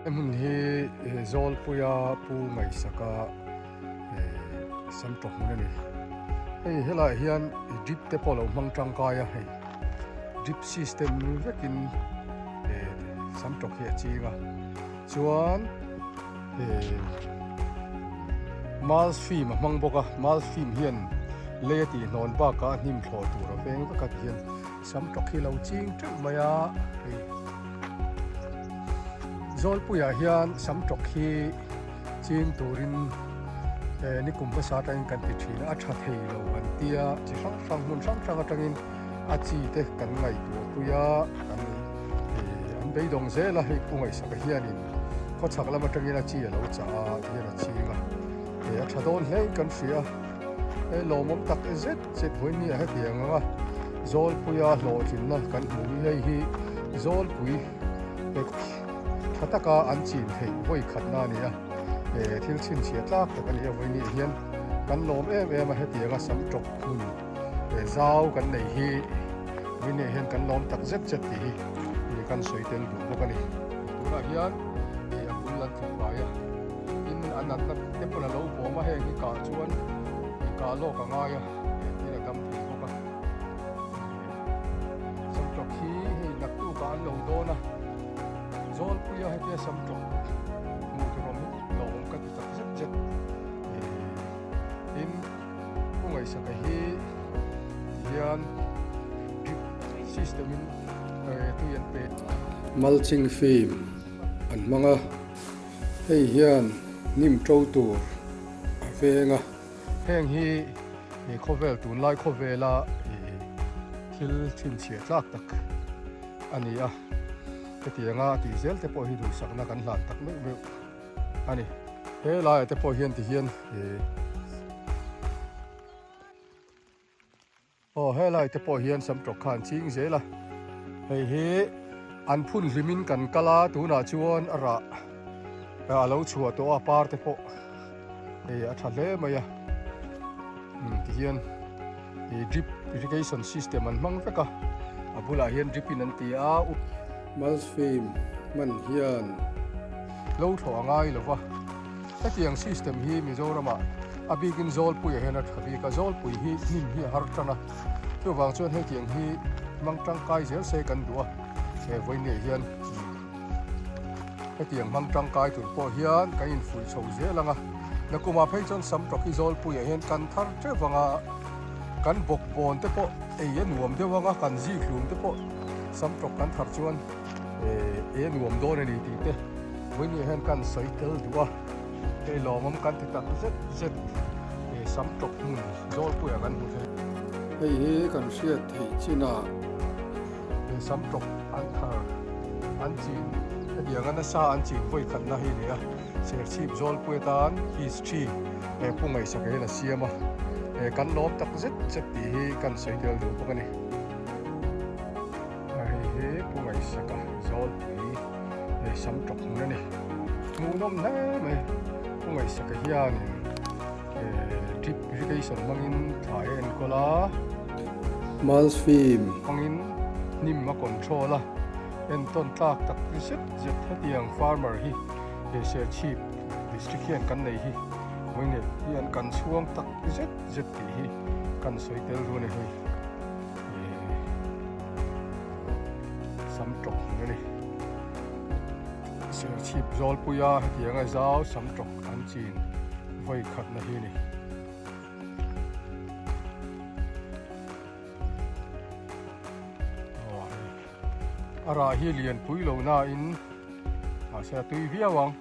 He hmun hi Zawlpuia Pu Ngaihsaka sam tawh hmun a ni. Hei helaiah hian drip te pawh a lo hmang tangkai a hei drip system vekin sam tawk hi a ching a chuan Mulch film a hmang bawk a mulch film hian lei a tih hnawn bakah a hnim thlawh tur a veng vek a tihian sam tawk hi a lo ching teuh mai a hei. Zawlpuiah hian sam tawk hi ching turin eh nikum hmasa atangin kan ti thin a, a tha thei lo an tia chi hrang hrang hmun hrang hrang atangin a chi te kan ngaihtuah pui a kan eh an beidawng zel a hei Pu Ngaihsaka hianin khawchhak lam atangin a chi a lo chah a tihian a ching a eh a tha dawn hle in kan hria hei lawmawm tak zet zet vawiin a hetiang ang a Zawlpuia hlawhtlinna kan hmu hi hei hi Zawlpui tha taka an chin theih vawi khatna a ni a, eh thil chhinchhiah tlak tak a ni a vawiin ah hian kan lawm em em a hetianga sam tawk hmun eh zau kan nei hi vawiin ah hian kan lawm tak zet zet tih hi ih kan sawi tel duh bawk a ni. Tunah hian ih a bul an tih fai a, tin a natna te pawn a lo bawm a heng hi kah chuan ih kah lawk a ngai a eh tin a dam thei bawk a. Samtawk hi hei naktukah an lo dawn a, Zawlpuia hetia samtawk hmuh tur awm hi lo awm ka ti tak zet zet. Tin, Pu Ngaihsaka hi tihian drip system in tui an pe. Mulching film an hmang a, hei hian hnim to tur a veng a. Heng hi he khawvel tunlai khawvela thil chhinchhiah tlak tak a ni a, hetianga tih zel te pawh hi duhsakna kan hlan tak meuh meuh a ni. He laiah te pawh hian tihian Aw helai te pawh hian sam tawk kha an ching zel a, hei hi an phun hlim in kan kal a tunah chuan a rah a lo chhuah tawh a par te pawh hei a tha hle mai a umm ti hian ih drip irrigation system an hmang vek a, a bulah hian drip in an ti a. Mulch film hman hian lo thlawh a ngai lo va. Hetiang system hi Mizoramah a bikin Zawlpuiah hian a tha bik a, Zawlpui hi hnim hi a har tan a, chuvang chuan hetiang hi hmang tangkai zel se kan duh a, he vawiinah hian hetiang hmang tangkai tur pawh hian kan infuih chho zel ang a, nakumah phei chuan Samtawk hi Zawlpuiah hian kan thar teuh vang a, kan bawkbawn te pawh ei a nuam deuh ang a, kan zikhlum te pawh Samtawk kan thar chuan Ei a nuam dawn a ni tih te vawiin hian kan sawi tel duh a, hei lawmawm kan ti tak zet zet he sam tawp hmun Zawlpuiah kan hmu thei. Hei hi kan hriat theih chinah he sam tawp an thar an chin hetianga nasa an chin vawi khatna hi a ni a, Serchhip Zawlpui atan history he Pu Ngaihsaka hian a siam a, he kan lawm tak zet zet tih hi kan sawi tel duh bawk a ni. Hei hi Pu Ngaihsaka Zawlpui leh sam tawk hmun a ni. Hmuhnawm hle mai. Pu Ngaihsaka hianin drip irrigation hmangin thlai a enkawl a. Mulch film hmangin hnim a control a. Entawn tlak tak zet zet hetiang farmer hi he Serchhip district hian kan nei hi vawiin hian kan chhuang tak zet zet tih hi kan sawi tel dawn a ni hei. Sam tawk hmun a ni. Serchhip Zawlpuia hetianga zau sam tawk an chin vawi khatna hi a ni. A rah hi lianpui lo nain mahse a tui viau ang.